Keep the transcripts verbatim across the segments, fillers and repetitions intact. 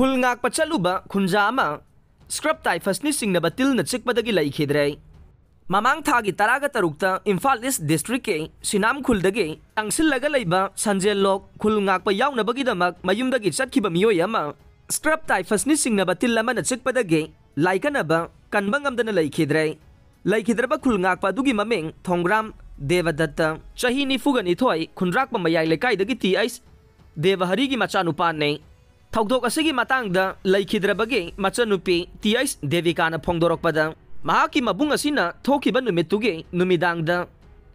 ꯈꯨꯜ ꯉꯥꯛꯄ ꯆꯠꯂꯨꯕ ꯈꯨꯟꯖꯥ ꯑꯃ ꯁ꯭ꯀ꯭ꯔꯕ ꯇꯥꯏꯐꯁꯅ ꯆꯤꯡꯅꯕ ꯇꯤꯜꯅ ꯆꯤꯛꯄꯗꯒꯤ ꯂꯩꯈꯤꯗ꯭ꯔꯦ꯫ ꯃꯃꯥꯡ ꯊꯥꯒꯤ ꯇꯔꯥꯒ ꯇꯔꯨꯛꯇ ꯏꯝꯐꯥꯜ ꯏꯁ ꯗꯤꯁꯇ꯭ꯔꯤꯛꯀꯤ ꯁꯤꯅꯥꯝ ꯈꯨꯜꯗꯒꯤ ꯇꯪꯁꯤꯜꯂꯒ ꯂꯩꯕ ꯁꯟꯖꯦꯜ ꯂꯣꯛ ꯈꯨꯜ ꯉꯥꯛꯄ ꯌꯥꯎꯅꯕꯒꯤꯗꯃꯛ ꯃꯌꯨꯝꯗꯒꯤ ꯆꯠꯈꯤꯕ ꯃꯤꯑꯣꯏ ꯑꯃ ꯁ꯭ꯀ꯭ꯔꯕ ꯇꯥꯏꯐꯁꯅ ꯆꯤꯡꯅꯕ ꯇꯤꯜ ꯑꯃꯅ ꯆꯤꯛꯄꯗꯒꯤ ꯂꯥꯏꯀꯠꯅꯕ ꯀꯟꯕ ꯉꯝꯗꯅ ꯂꯩꯈꯤꯗ꯭ꯔꯦ꯫ ꯂꯩꯈꯤꯗ꯭ꯔꯕ ꯈꯨꯜ ꯉꯥꯛꯄ ꯑꯗꯨꯒꯤ ꯃꯃꯤꯡ ꯊꯣꯡꯒ꯭ꯔꯥꯝ ꯗꯦꯕꯗꯠꯇ, ꯆꯍꯤ ꯅꯤꯐꯨꯒ ꯅꯤꯊꯣꯏ, ꯈꯨꯟꯗ꯭ꯔꯥꯛꯄ ꯃꯌꯥꯏ ꯂꯩꯀꯥꯏꯗꯒꯤ ꯇꯤ ꯑꯩꯆ ꯗꯦꯕꯍꯔꯤꯒꯤ ꯃꯆꯥꯅꯨꯄꯥꯅꯤ꯫ ꯊꯧꯗꯣꯛ ꯑꯁꯤꯒꯤ ꯃꯇꯥꯡꯗ ꯂꯩꯈꯤꯗ꯭ꯔꯕꯒꯤ ꯃꯆꯟꯅꯨꯄꯤ ꯇꯤ ꯑꯩꯆ ꯗꯦꯕꯤꯀꯥꯅ ꯐꯣꯡꯗꯣꯔꯛꯄꯗ, ꯃꯍꯥꯛꯀꯤ ꯃꯕꯨꯡ ꯑꯁꯤꯅ ꯊꯣꯛꯈꯤꯕ ꯅꯨꯃꯤꯠꯇꯨꯒꯤ ꯅꯨꯃꯤꯗꯥꯡꯗ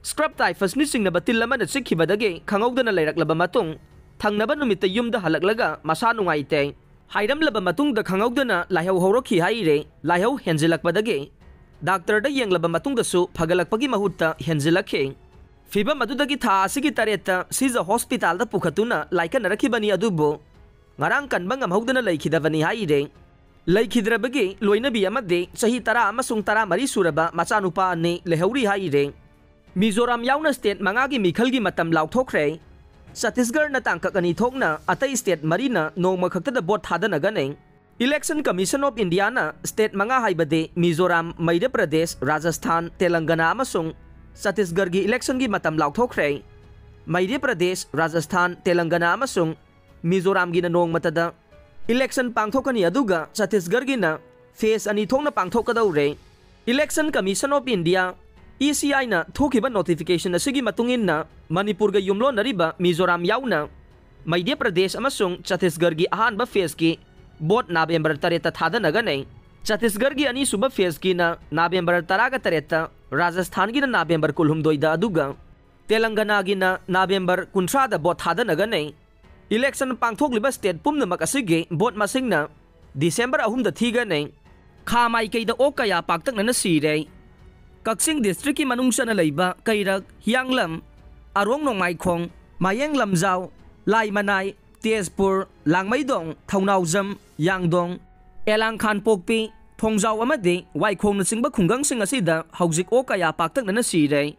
ꯁ꯭ꯀ꯭ꯔꯕ ꯇꯥꯏꯐꯁꯅ ꯆꯤꯡꯅꯕ ꯇꯤꯜ ꯑꯃꯅ ꯆꯤꯛꯈꯤꯕꯗꯒꯤ ꯈꯪꯍꯧꯗꯅ ꯂꯩꯔꯛꯂꯕ ꯃꯇꯨꯡ, ꯊꯪꯅꯕ ꯅꯨꯃꯤꯠꯇ ꯌꯨꯝꯗ ꯍꯜꯂꯛꯂꯒ ꯃꯁꯥ ꯅꯨꯡꯉꯥꯏꯇꯦ ꯍꯥꯏꯔꯝꯂꯕ ꯃꯇꯨꯡꯗ ꯈꯪꯍꯧꯗꯅ ꯂꯥꯏꯍꯧ ꯍꯧꯔꯛꯈꯤ ꯍꯥꯏꯔꯦ꯫ ꯂꯥꯏꯍꯧ ꯍꯦꯟꯖꯤꯜꯂꯛꯄꯗꯒꯤ ꯗꯥꯛꯇꯔꯗ ꯌꯦꯡꯂꯕ ꯃꯇꯨꯡꯗꯁꯨ ꯐꯒꯠꯂꯛꯄꯒꯤ ꯃꯍꯨꯠꯇ ꯍꯦꯟꯖꯤꯜꯂꯛꯈꯤ꯫ ꯐꯤꯚꯝ ꯑꯗꯨꯗꯒꯤ ꯊꯥ ꯑꯁꯤꯒꯤ ꯇꯔꯦꯠꯇ ꯁꯤꯖ ꯍꯣꯁꯄꯤꯇꯥꯜꯗ ꯄꯨꯈꯠꯇꯨꯅ ꯂꯥꯏꯀꯠꯅꯔꯛꯈꯤꯕꯅꯤ, ꯑꯗꯨꯕꯨ ꯉꯔꯥꯡ ꯀꯟꯕ ꯉꯝꯍꯧꯗꯅ ꯂꯩꯈꯤꯗꯕꯅꯤ ꯍꯥꯏꯔꯦ꯫ ꯂꯩꯈꯤꯗ꯭ꯔꯕꯒꯤ ꯂꯣꯏꯅꯕꯤ ꯑꯃꯗꯤ ꯆꯍꯤ ꯇꯔꯥ ꯑꯃꯁꯨꯡ ꯇꯔꯥꯃꯔꯤ ꯁꯨꯔꯕ ꯃꯆꯥꯅꯨꯄꯥ ꯑꯅꯤ ꯂꯩꯍꯧꯔꯤ ꯍꯥꯏꯔꯦ꯫ ꯃꯤꯖꯣꯔꯥꯝ ꯌꯥꯎꯅ ꯁ꯭ꯇꯦꯠ ꯃꯉꯥꯒꯤ ꯃꯤꯈꯜꯒꯤ ꯃꯇꯝ ꯂꯥꯎꯊꯣꯛꯈ꯭ꯔꯦ꯫ ꯆꯇꯤꯁꯒꯔꯅ ꯇꯥꯡꯀꯛ ꯑꯅꯤ ꯊꯣꯛꯅ ꯑꯇꯩ ꯁ꯭ꯇꯦꯠ ꯃꯔꯤꯅ ꯅꯣꯡꯃ ꯈꯛꯇꯗ ꯚꯣꯠ ꯊꯥꯗꯅꯒꯅꯤ꯫ Election commission of Indian state ꯃꯉꯥ ꯍꯥꯏꯕꯗꯤ ꯃꯤꯖꯣꯔꯥꯝ, ꯃꯩꯙ꯭ꯌ ꯄ꯭ꯔꯗꯦꯁ, ꯔꯥꯖꯁꯊꯥꯟ, ꯇꯦꯂꯪꯒꯅꯥ ꯑꯃꯁꯨꯡ ꯆꯇꯤꯁꯒꯔꯒꯤ ꯏꯂꯦꯛꯁꯟꯒꯤ ꯃꯇꯝ ꯂꯥꯎꯊꯣꯛꯈ꯭ꯔꯦ꯫ ꯃꯩꯙ꯭ꯌ ꯄ꯭ꯔꯗꯦꯁ, ꯔꯥꯖꯁꯊꯥꯟ, ꯇꯦꯂꯪꯒꯅꯥ ꯑꯃꯁꯨꯡ ꯃꯤꯖꯣꯔꯥꯝꯒꯤꯅ ꯅꯣꯡꯃꯇꯗ ꯏꯂꯦꯛꯁꯟ ꯄꯥꯡꯊꯣꯛꯀꯅꯤ, ꯑꯗꯨꯒ ꯆꯇꯤꯁꯒꯔꯒꯤꯅ ꯐꯦꯖ ꯑꯅꯤ ꯊꯣꯛꯅ ꯄꯥꯡꯊꯣꯛꯀꯗꯧꯔꯦ꯫ Election commission of India, E ꯁꯤ ꯑꯥꯏꯅ ꯊꯣꯛꯈꯤꯕ ꯅꯣꯇꯤꯐꯤꯀꯦꯁꯟ ꯑꯁꯤꯒꯤ ꯃꯇꯨꯡ ꯏꯟꯅ ꯃꯅꯤꯄꯨꯔꯒ ꯌꯨꯝꯂꯣꯟꯅꯔꯤꯕ ꯃꯤꯖꯣꯔꯥꯝ ꯌꯥꯎꯅ ꯃꯩꯙ꯭ꯌ ꯄ꯭ꯔꯗꯦꯁ ꯑꯃꯁꯨꯡ ꯆꯇꯤꯁꯒꯔꯒꯤ ꯑꯍꯥꯟꯕ ꯐꯦꯖꯀꯤ ꯚꯣꯠ ꯅꯕꯦꯝꯕꯔ ꯇꯔꯦꯠꯇ ꯊꯥꯗꯅꯒꯅꯤ꯫ ꯆꯇꯤꯁꯒꯔꯒꯤ ꯑꯅꯤꯁꯨꯕ ꯐꯦꯖꯀꯤꯅ ꯅꯕꯦꯝꯕꯔ ꯇꯔꯥꯒ ꯇꯔꯦꯠꯇ, ꯔꯥꯖꯁꯊꯥꯟꯒꯤꯅ ꯅꯕꯦꯝꯕꯔ ꯀꯨꯟꯍꯨꯝꯗꯣꯏꯗ, ꯑꯗꯨꯒ ꯇꯦꯂꯪꯒꯅꯥꯒꯤꯅ ꯅꯕꯦꯝꯕꯔ ꯀꯨꯟꯊ꯭ꯔꯥꯗ ꯚꯣꯠ ꯊꯥꯗꯅꯒꯅꯤ꯫ ꯏꯂꯦꯛꯁꯟ ꯄꯥꯡꯊꯣꯛꯂꯤꯕ ꯁ꯭ꯇꯦꯠ ꯄꯨꯝꯅꯃꯛ ꯑꯁꯤꯒꯤ ꯚꯣꯠ ꯃꯁꯤꯡꯅ ꯗꯤꯁꯦꯝꯕꯔ ꯑꯍꯨꯝꯗ ꯊꯤꯒꯅꯤ꯫ ꯈꯥ ꯃꯥꯏꯀꯩꯗ ꯑꯣꯛ ꯀꯌꯥ ꯄꯥꯛꯇꯛꯅꯅ ꯁꯤꯔꯦ꯫ ꯀꯛꯆꯤꯡ ꯗꯤꯁꯇ꯭ꯔꯤꯛꯀꯤ ꯃꯅꯨꯡ ꯆꯟꯅ ꯂꯩꯕ ꯀꯩꯔꯛ, ꯍꯤꯌꯥꯡꯂꯝ, ꯑꯔꯣꯡ ꯅꯣꯡꯃꯥꯏꯈꯣꯡ, ꯃꯥꯌꯦꯡ ꯂꯝꯖꯥꯎ, ꯂꯥꯏꯃꯅꯥꯏ, ꯇꯦꯖꯄꯨꯔ, ꯂꯥꯡꯃꯩꯗꯣꯡ, ꯊꯧꯅꯥꯎꯖꯝ, ꯌꯥꯡꯗꯣꯡ, ꯑꯦꯂꯥꯡ ꯈꯥꯟꯄꯣꯛꯄꯤ, ꯊꯣꯡꯖꯥꯎ ꯑꯃꯗꯤ ꯋꯥꯏꯈꯣꯡꯅꯆꯤꯡꯕ ꯈꯨꯡꯒꯪꯁꯤꯡ ꯑꯁꯤꯗ ꯍꯧꯖꯤꯛ ꯑꯣꯛ ꯀꯌꯥ ꯄꯥꯛꯇꯛꯅꯅ ꯁꯤꯔꯦ꯫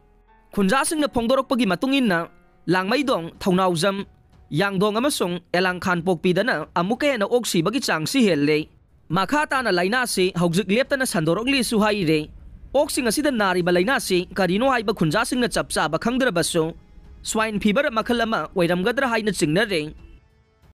ꯈꯨꯟꯖꯥꯁꯤꯡꯅ ꯐꯣꯡꯗꯣꯔꯛꯄꯒꯤ ꯃꯇꯨꯡ ꯏꯟꯅ, ꯂꯥꯡꯃꯩꯗꯣꯡ, ꯊꯧꯅꯥꯎꯖꯝ, ꯌꯥꯡꯗꯣꯡ ꯑꯃꯁꯨꯡ ꯑꯦꯂꯥꯡ ꯈꯥꯟꯄꯣꯛꯄꯤꯗꯅ ꯑꯃꯨꯛꯀ ꯍꯦꯟꯅ ꯑꯣꯛ ꯁꯤꯕꯒꯤ ꯆꯥꯡꯁꯤ ꯍꯦꯜꯂꯦ꯫ ꯃꯈꯥ ꯇꯥꯅ ꯂꯥꯏꯅꯥꯁꯤ ꯍꯧꯖꯤꯛ ꯂꯦꯞꯇꯅ ꯁꯟꯗꯣꯔꯛꯂꯤꯁꯨ ꯍꯥꯏꯔꯦ꯫ ꯑꯣꯛꯁꯤꯡ ꯑꯁꯤꯗ ꯅꯥꯔꯤꯕ ꯂꯥꯏꯅꯥꯁꯤ ꯀꯔꯤꯅꯣ ꯍꯥꯏꯕ ꯈꯨꯟꯖꯥꯁꯤꯡꯅ ꯆꯞ ꯆꯥꯕ ꯈꯪꯗ꯭ꯔꯕꯁꯨ, ꯁ꯭ꯋꯥꯏꯟ ꯐꯤꯚꯔ ꯃꯈꯜ ꯑꯃ ꯑꯣꯏꯔꯝꯒꯗ꯭ꯔꯥ ꯍꯥꯏꯅ ꯆꯤꯡꯅꯔꯦ꯫